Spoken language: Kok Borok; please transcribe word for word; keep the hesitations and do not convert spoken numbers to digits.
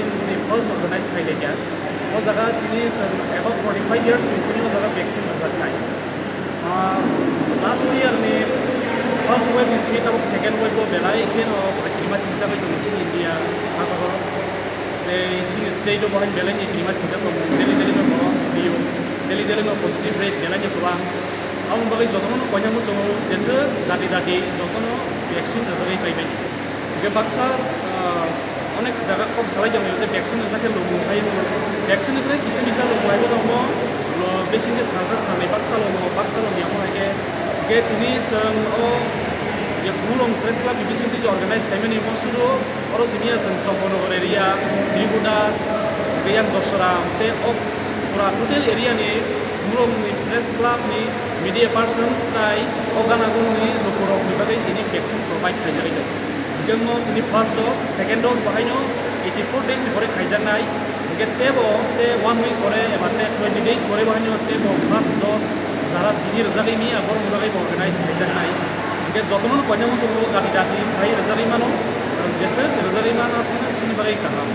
Ni first organize khailaiya. O jaga tini chwng about forty five years ni sini o jaga vaccine rwjaknai. Ah, last year ni first wave ni sini tabuk second wave o belai kheno kirima singsa bai tongo chini India haparo. Tei chini state o bohain belai ni kirima singsa tongo, daily daily no borok rio, daily daily no positive rate belai ni kwbang. Aboni bagwi jotono no koinai muchungo jesa dati dati jotono vaccine rwjagwi paimani. Hingke baksa, ah, onek jaga kok salai jang je vaccine rwjak khe lomung hai no. Vaccine rwjak khe kisa misa lomung hai no mo, lo besi khe salsa salnwi baksa lomo, baksa lomi amo hai khe. Hingke tini chwng o Yakumulong Press Club ni bisingtwi je organize khaimani mo sudu oro sini ya chwng Chombonogar area, Tribudas, hingke yang Dosra, tei o pura total area ni Mulong ni Press Club ni media persons tai o gana guru ni lukurok ni bagwi tini vaccine provide khaijagwi tongo. Hingke mo tini first dose, second dose bahaino eighty four days ni pore khaijaknai. Hingke tebo te one week pore eba te twenty days pore bahaino tebo first dose jara tini rwjagwi mi aborok ni bagwi bo organize khaijaknai. Hingke jotono koinai muchungo dati dati khai rwjagwi mano, karon jesa rwjagwi mano aswkno chini bagwi kaham.